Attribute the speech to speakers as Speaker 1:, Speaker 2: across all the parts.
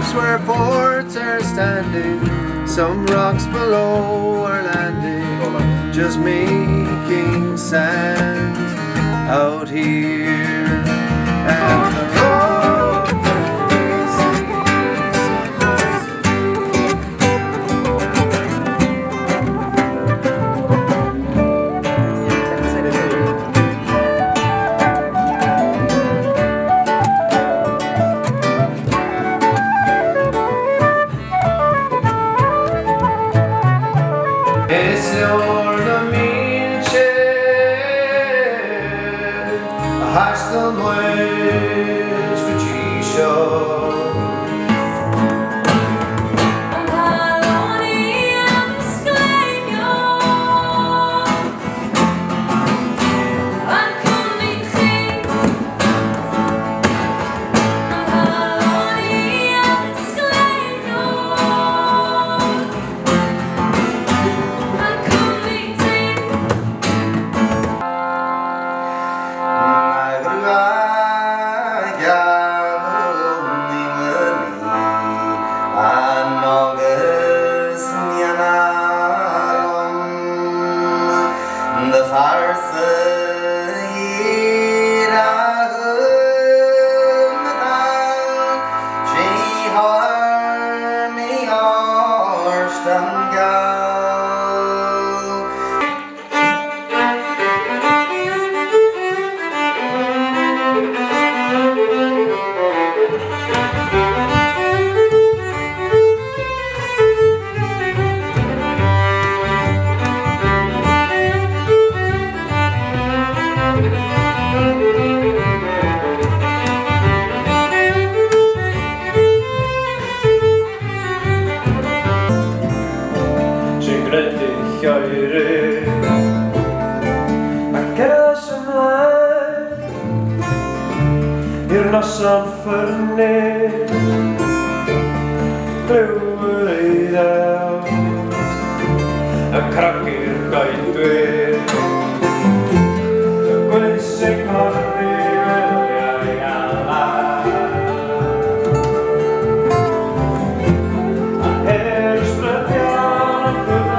Speaker 1: Ships where ports are standing, some rocks below are landing, just making sand out here. And the road Is leor na mílte a thaistil muid go dtí seo.
Speaker 2: Sy'n gwneud i lloeri A gerddais ymlaen I'r noson ffyrnig Glyw yr eiddew Yn cragu'r goedwig Y gwynt sy'n codi gwyliau galar A her ysbrydion yn cwrdd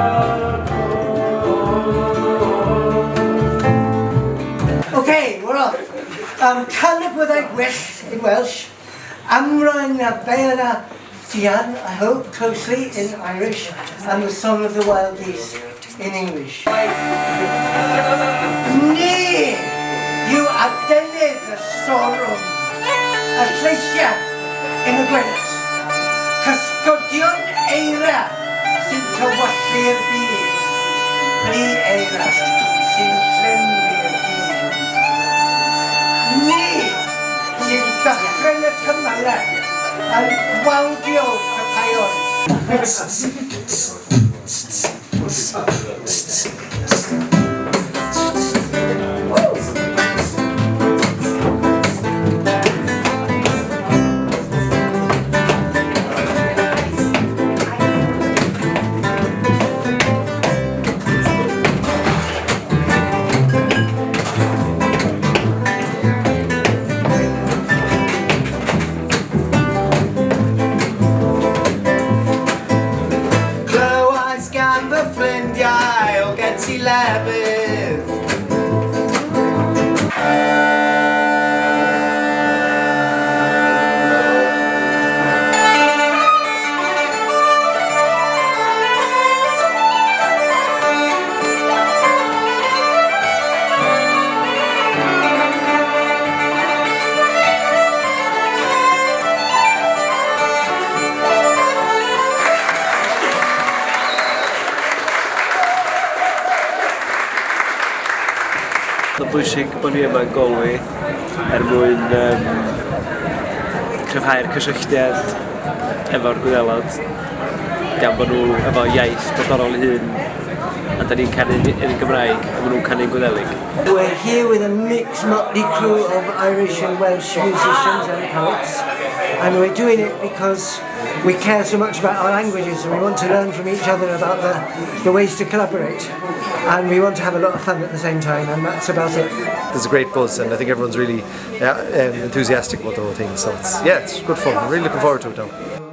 Speaker 3: Okay, we're off. Cân y Gwyddau Gwyllt in Welsh, Amhrán na bhFianna Fiáin, I hope, closely in Irish, and the Song of the Wild Geese in English. Ni yw adenydd y storm, y lleisiau yn y gwynt, cysgodion eira sy'n tywyllu'r byd, plu eira sy'n llenwi'r byd. Ni sy'n dychryn y cymylau yn gwawdio'r copaon.
Speaker 1: Clywais gan fy ffrindiau o gen ti lefydd.
Speaker 2: Mae'n bwysig bod ni yma yn Galway er mwyn um, cryfhau'r cysylltiad efo'r Gwyddelod gan bod nhw efo iaith brodorol eu hun a da ni'n canu yn Gymraeg a maen nhw'n canu'n Gwyddelig.
Speaker 3: We're here with a mixed motley crew of Irish and Welsh musicians and poets, and we're doing it because we care so much about our languages and we want to learn from each other about the ways to collaborate, and we want to have a lot of fun at the same time, and that's about it.
Speaker 4: There's a great buzz, and I think everyone's really enthusiastic about the whole thing. So it's good fun. I'm really looking forward to it now.